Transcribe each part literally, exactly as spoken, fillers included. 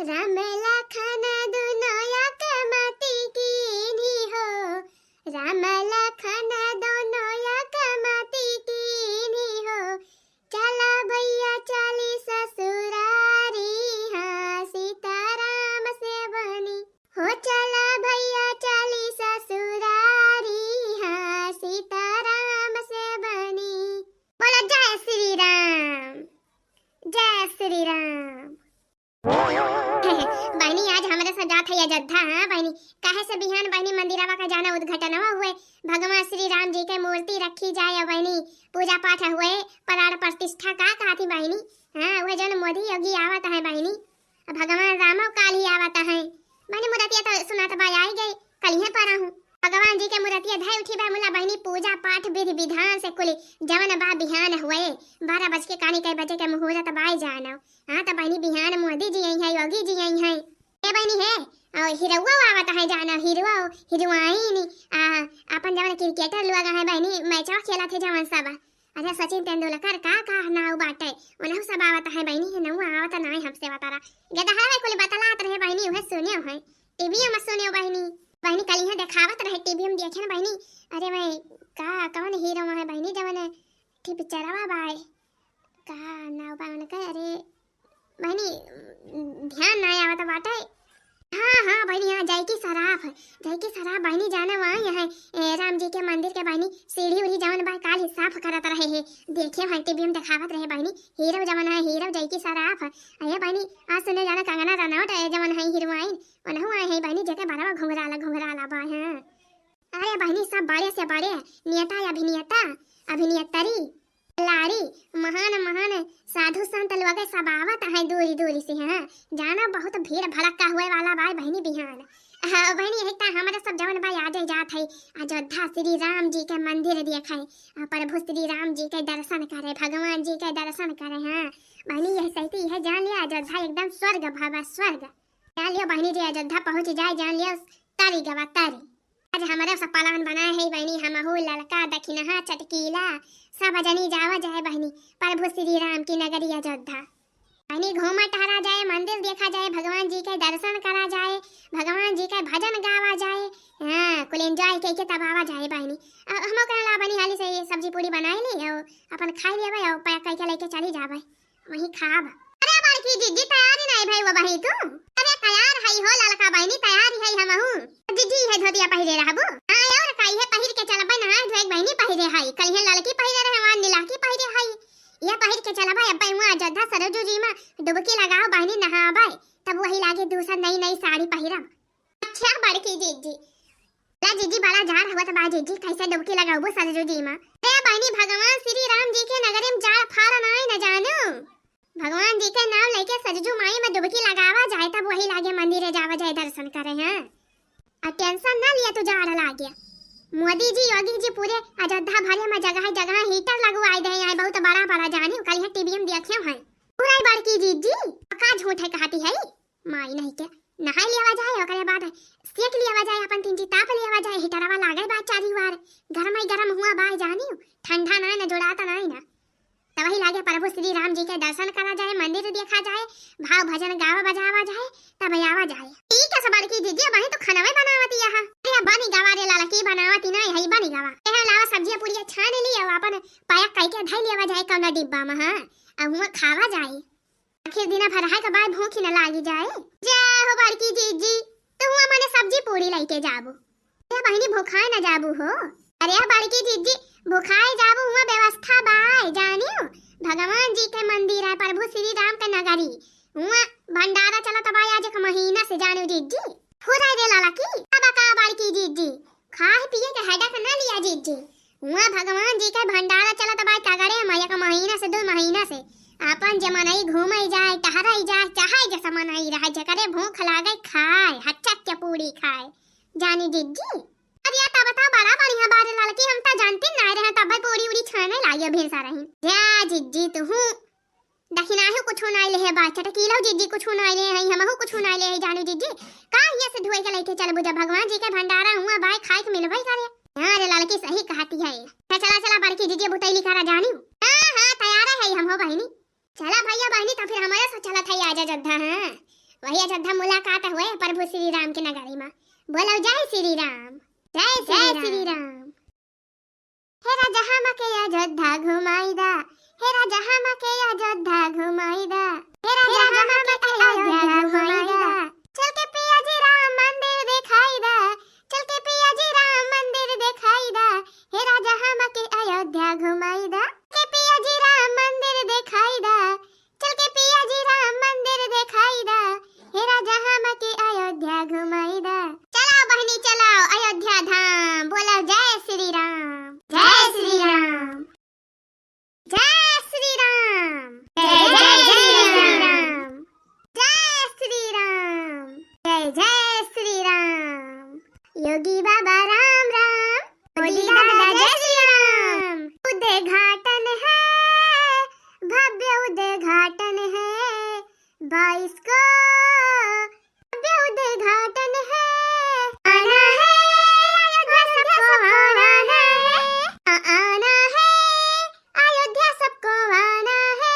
राम लखन दुनो एक माती कीन्ही हो, राम लखन दुनो एक माती कीन्ही हो, चला भैया चली ससुरारी, हाँ सीताराम से बनी। हो चला भैया चली ससुरारी, हाँ सीताराम से बनी। बोलो जय श्री राम, जय श्री राम। बहिनी, आज हमरे साथ जात है अयोध्या। हाँ बहिनी, काहे से बिहान बहिनी मंदिरवा का जाना उद्घाटनवा हुए, भगवान श्री राम जी के मूर्ति रखी जाए और बहिनी पूजा पाठ हुए, प्राण प्रतिष्ठा का कहती बहिनी। हाँ, वह जौन मोदी योगी आवत है बहिनी, अब भगवान रामो काल ही आवत है बहिनी। मुरतिया तो सुनात बा आई गई, कलिहे पर आहूँ। भगवान जी के मूर्तिया धै उठी बा मुला बहिनी, पूजा पाठ विधि विधान से कुली जवन बा बिहान हुए, बारह बज के कानी कई बजे के मुहूर्त बाय जानव। हाँ, त बहिनी बिहान मोदी जी आई हैं, योगी जी आई हैं। ए बहिनी हे, और हीरोओ आवत है जाना, हीरो, हीरोइन, आ, अपन जवन क्रिकेटर लोग हैं बहिनी, मैचवा खेलत है जवन सब। अरे सचिन तेंदुलकर का, का नाव बाटे, उनहु सब आवत है बहिनी, हे नौआ आवत नाय हमसे बतारा। गदहरवा कुल बतलात रहे बहिनी, उहे सुने हैं, टीवी में सुने बहिनी। बहिनी कलिहे देखावत रहे टीवी में देखे न बहिनी। अरे मैं का, कौन हीरो है बहिनी जवन थी पिक्चरवा बाय, का नाव बा उनका? अरे बहिनी, ध्यान ना आवत बाटे। हाँ, हाँ, बहिनी, हाँ, जैकी सराफ, जैकी सराफ, बहिनी, जाना वहाँ यहाँ, ए, राम जी के मंदिर के बहिनी, सीढ़ी उढ़ी जवन बा, काल ही साफ करत रहे हैं, देखे हैं, टीवी में देखावत रहे बहिनी, हीरो जवन है, हीरो जैकी सराफ। अरे बहिनी, आज सुने जाना कंगना रनौत, ए, जवन है हीरोइन, उनहु आए हैं बहिनी, जेके बरवा घुंघराला, घुंघराला बा, हाँ। अरे बहिनी, सब बड़े से बड़े नेता, अभिनेता, अभिनेत्री, लाड़ी, महान महान साधु संत लोग सब आवत हैं दूरी दूरी से, हाँ। जाना बहुत भीड़ भड़क्का हुए वाला बा बहिनी बिहान। हाँ बहिनी, यही ता हमारे सब जवन बा आ जाए जात है अयोध्या श्री राम जी के मंदिर देखे, आ प्रभु श्री राम जी के दर्शन करे, भगवान जी के दर्शन करे। हाँ बहिनी, यह सही है, जान लिया अयोध्या एकदम स्वर्ग भवा स्वर्ग। जान लियो बहिनी जी, अयोध्या पहुँच जाए, जान लियो तारी गवा तारी। आज हमरे सब प्लान बनाए है बहिनी, हमहू ललका दखिनहा चटकीला सब जनी जावा जाए बहिनी, प्रभु श्री राम की नगरी अयोध्या। बहिनी घूमा टहरा जाए, मंदिर देखा जाए, भगवान जी के दर्शन करा जाए, भगवान जी के भजन गावा जाए। हाँ, कुल enjoy कइके तब आवा जाए बहिनी। अब हमहू कहला बहिनी हाली से ये सब्जी पूरी बनाए ली और अपन खाई लेबे और pack कइके लेके चली जाबे। वही खाब। अरे बड़की जिज्जी, तैयारी नहीं भई वो बही तू? अरे तैयार हई हो ललका बहिनी, तैयार हई हमहू। जिज्जी है धोतिया पहिरे रहबू? हाँ और का, इहे पहिर के चलबे, नहाए धोए के बहिनी पहिरे हई। कल इहे ललकी पहिरे रहे, वहाँ नीलकी पहिरे हई। इहे पहिर के चलबे, अब्बे हुआ अयोध्या सरजू जी में डुबकी लगाओ बहिनी, नहाबे, तब वही लागे दूसर नई नई साड़ी पहिरब। अच्छा बड़की जिज्जी। ला जिज्जी, बड़ा जाड़ हुआ त बा जिज्जी, कैसे डुबकी लगाबू सरजू जी में? अरे बहिनी, भगवान श्री राम जी के नगरी में जाड़ फाड़ नाई न जानू। भगवान जी के नाम लेके सरजू माई में डुबकी लगावा जाए, तब वही लागे मंदिर जावा जाए दर्शन करे, हैं। आ tension ना लिया तू, जाड़ लागे। मोदी जी, योगी जी पूरे अयोध्या भरे में जगह जगह heater लगवाए दे हैं, बहुत बड़ा बड़ा जानी, कल यहाँ टीवी में देखे हैं। पूरा बड़की जिज्जी, का झूठ है कहती है? माई नहीं के नहाई लियावा जाए, ओकरे बाद सेक लियावा जाए, अपन तीन जी ताप लियावा जाए, हीटरवा लागल बा चारी वार, गरम ही गरम हुआ बा जानियो, ठंडा ना, ना जोड़ाता ना, ना। तब वही लागे प्रभु श्री राम जी के दर्शन करा जाए, मंदिर देखा जाए, भाव भजन गावा बजावा जाए, तब आवा जाए। ठीक है, सब बड़की जिज्जी, अबही तो खनवे बनावत यहाँ। अरे बनी गवा रे लाला, की बनावत ही ना है, बनी गवा। यहाँ लावा सब्जियाँ पूरिया छान ली और अपन pack कइके धई लियावा जाए कौना डिब्बा में, हाँ, अब हुआ खावा जाए। आखिर दिना भर रहे के बाद भूख ही न लागी जाए। जय हो बड़की जिज्जी, तू हुआ मने सब्जी पूरी लइके जाबू। ए बहिनी, भुखाए न जाबू हो। अरे बड़की जिज्जी, भुखाए जाबू, हुआ व्यवस्था बाय, जानियो। भगवान जी के मंदिर है, प्रभु श्री राम के नगरी। हुआ भंडारा चलत बाय आज एक महीना से, जानियो जिज्जी। हो जाए रे लाला की, अब का बड़की जिज्जी? खाए पिए के headache ना लिया जिज्जी। हुआ भगवान जी के भंडारा चलत बा तगड़े में, एक महीना से, दो महीना से। आपन जे मनई घूमे जाए, टहरे जाए, चाहे जैसा मनई रहे, जेकरे भूख लागे खाए, हचक के पूरी खाए। जानी जिज्जी? अरे या तब तो बड़ा बढ़िया बा रे ललकी, हम तो जानती ना रहे, तब पूरी उरी छाने लागे भेसा रही। जा जिज्जी तू हूँ। दखिनाहू कुछू नाई लेहे बा, चटकीलो जिज्जी कुछू नाई लेहे हई, हमहू कुछू नाई लेहे हई, जानू जिज्जी। का हियाँ से धोए के लइके चलबू, जब भगवान जी के भंडारा हुआ बाय, खाए के मिलबे करे। हाँ रे ललकी, सही कहती है। अच्छा, चला, चला, बड़की जिज्जी बुतैली करा जानू। हाँ, हाँ, तैयार है हम हो बहिनी। चला भैया बहिनी, तो फिर हमारे साथ चलत है आजा अयोध्या, हाँ। वही अयोध्या मुलाकात होए प्रभु श्री राम के नगरी मा। बोलो जय श्री राम, जय श्री राम। हे राजा हमके अयोध्या घुमाई दा, हे राजा हमके अयोध्या घुमाई दा, हे राजा हमके अयोध्या घुमाई दा। चल के पिया जी राम मंदिर दिखाई दा, चल के पिया जी राम मंदिर दिखाई दा, हे राजा हमके अयोध्या घुमाई दा, के पिया जी राम मंदिर दिखाई दा, चल के पिया जी राम मंदिर दिखाई दा, हे राजा हमके अयोध्या घुमाई दा। चलाओ बहिनी चलाओ अयोध्या धाम, बोला जय श्री राम, जय श्री राम, जय श्री राम, जय जय श्री राम, जय श्री राम, जय जय श्री राम। योगी बाबा राम राम, मोदी दादा जय श्री राम। उद्घाटन है, भव्य उद्घाटन है, बाईस को भव्य उद्घाटन है। आना है अयोध्या सबको आना है, आ-, आना है अयोध्या सबको आना है।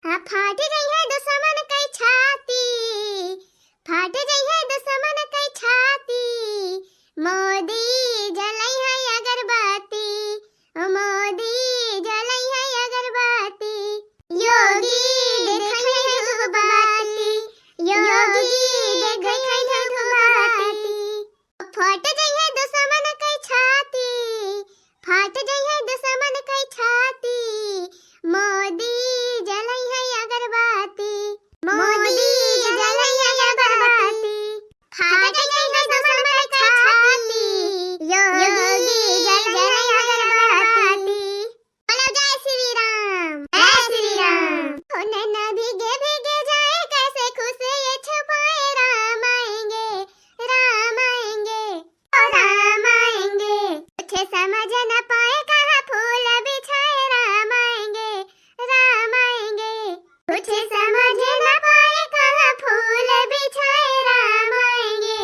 हाँ, फाट जइहै दुश्मन कै छाती, फाट जइहै दुश्मन कै छाती, मोदी जलइहै अगरबत्ती, ओ मोदी जलइहै अगरबत्ती, योगी देखइहै धूप बाती, योगी देखइहै धूप बाती। फाट जइहै दुश्मन कै छाती, फाट जइहै दुश्मन कै छाती, मोदी जलइहै अगरबत्ती, मोदी जलइहै अगरबत्ती। फाट जइहै दुश्मन कै छाती, योगी जलइहै अगरबत्ती। बोलो जय श्री राम, जय श्री राम। ओ नैना भीगे भीगे जाए, कैसे खुशी ये छुपाए, राम आएंगे, राम आएंगे, ओ राम आएंगे। कुछ समझ न पाए, कहाँ फूल बिछाए, राम आएंगे, राम आएंगे। कुछ समझ न पाए, कहाँ फूल बिछाए, राम आएंगे,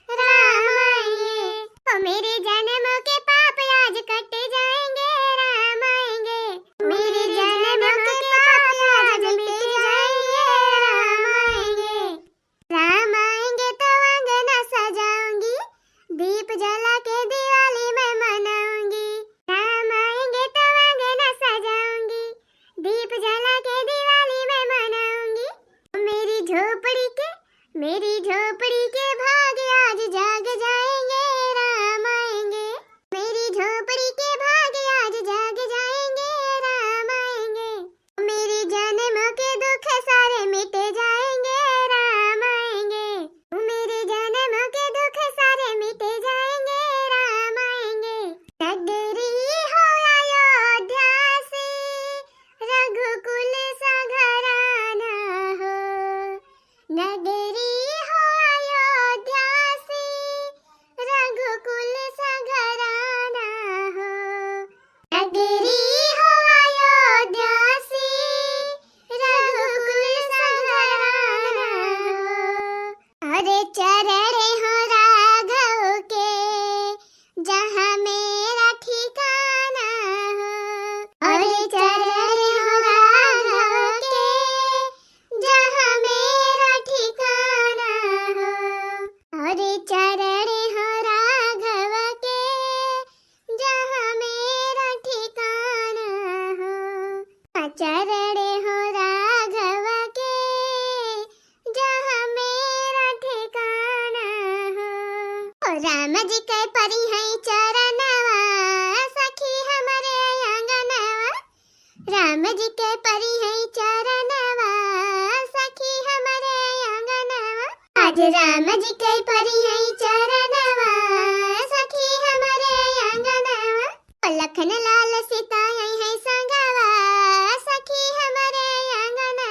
राम आएंगे। ओ मेरे जन्म के पाप आज कट जाएंगे, राम आएंगे। मेरे जन्म के पाप आज मिट जाएंगे, राम आएंगे। राम आएंगे तो आंगन सजाऊंगी, दीप जला के दिवाली मैं मनाऊंगी। राम आएंगे तो आंगन सजाऊंगी, दीप जला के दिवाली मैं मनाऊंगी। मेरी झोपड़ी के, मेरी झोपड़ी के भाग आज जाग जाएंगे, राम आएंगे। मेरी झोपड़ी के भाग आज जाग जाएंगे, राम आएंगे। मेरे जन्म के दुख सारे मिट जाएंगे, राम आएंगे। मेरे जन्म के दुख सारे मिट जाएंगे, राम आएंगे। नगरी हो अयोध्या से रघुकुल सा घराना हो, नगरी हो अयोध्या से रघुकुल सा घराना हो, नगरी हो अयोध्या से रघुकुल सा घराना हो। अरे चरण हो राघव के जहाँ मेरा ठिकाना हो, अरे चरण हो राघव के जहाँ मेरा ठिकाना हो, अरे चरण हो राघव के जहाँ मेरा ठिकाना हो, चरण हो राघव के जहाँ मेरा ठिकाना हो। ओ राम जी के परी है चरणवा, सखी हमरे आंगनवा। राम जी के परी है चरणवा, सखी हमरे आंगनवा। आज राम जी के परी है चरणवा, सखी हमरे आंगनवा। ओ लखन लाल सीता आई है संगवा, सखी हमरे आंगनवा।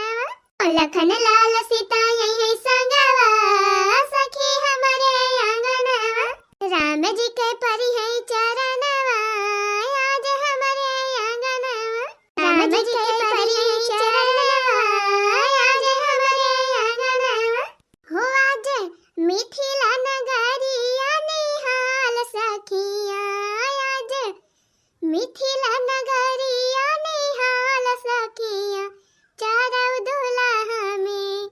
ओ लखन लाल सीता आई है संगवा, सखी हमरे आंगनवा। राम जी के परी है चरणवा, आज हमरे आंगनवा। राम जी के परी है चरणवा, आज हमरे आंगनवा। हो आज मिथिला नगरिया निहाल सखिया, आज मिथिला नगरिया निहाल सखिया, चारौ दुलहा में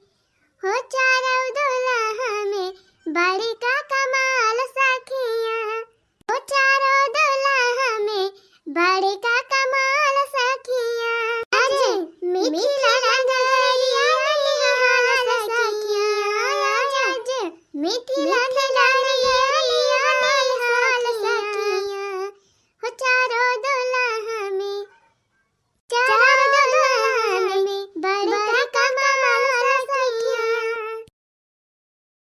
मीठी